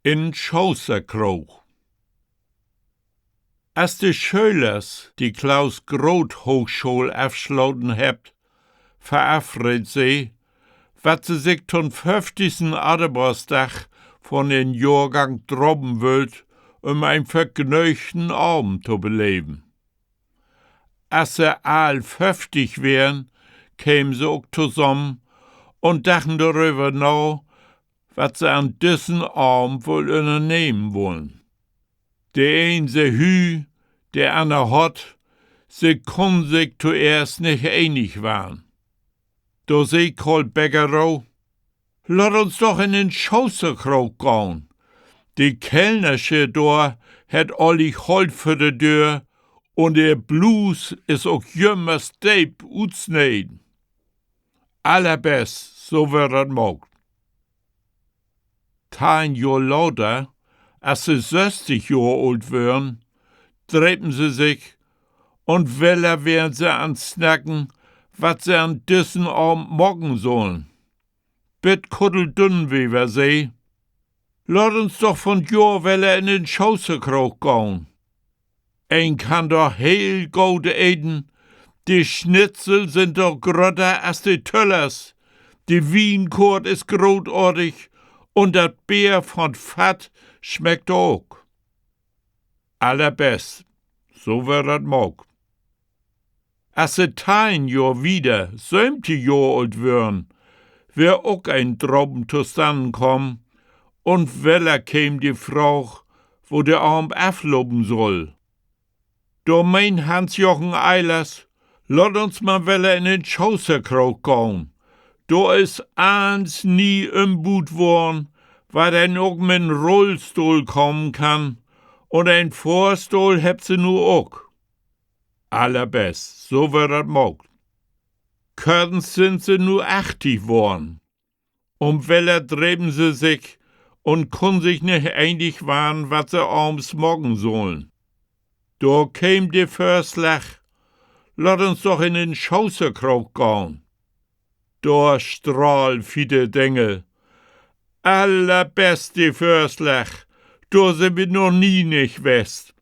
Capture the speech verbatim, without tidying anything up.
In Schoosterkroog. As de Schölers de Klaus-Groth-Hoochschool afslaten hebbt, verafreedt se, wat se sik to'n föfftigsten Attebargsdag von den Johrgang drapen wüllt, üm en vergnöögten Avend to beleven. As se all föfftig weren, kemen se ok tosamen un dachen doröver na, wat se an düssen Avend woll ünnernehmen wullen. De een sä hü, de anner hott, se kunnen sik toeerst nich enig warrn. Do sä Korl Beckerow: Laat uns doch in den Schoosterkroog gahn. De Kellnersche dor hett ollig Holt vör de Döör un ehr Bluus is ok jümmers deep utsneden. Allerbest, so wöör dat maakt. Teihn Johr later, as se sösstig Johr oolt wören, drepen se sik, un wedder weren se an't Snacken, wat se an düssen Avend maken sullen. Bit Kuddel Dunnwever sä: Laat uns doch vun't Johr wedder in den Schoosterkroog gahn. Een kann doch heel goot eten. De Schnitzel sünd doch grötter as de Töllers. De Wienkoort is grootartig un dat Beer von't Fatt smeckt ok. Allerbest, so wöör dat maakt. As se teihn Johr wieder, söventig Johr oolt wören, weer ok en Drapen tostannen kamen, un wedder keem de Fraag, wo de Avend aflopen sull. Dor meen Hans-Jochen Eilers: Laat uns man wedder in den Schoosterkroog gahn. Dor is allens nie ümbuut worrn, wat een ok mit en Rullstohl kamen kann, un en Fohrstohl hebbt se nu ok. Allerbest, so wöör dat maakt. Körtens sünd se nu achtig worrn. Un wedder drepen se sik un kunnen sik nich enig warrn, wat se avends maken sullen. Dor keem de Vörslag: Laat uns doch in den Schoosterkroog gahn. Dor strahl Fiete Dengel: Allerbest, de Vörslag. Dor sünd wi noch nie nich west.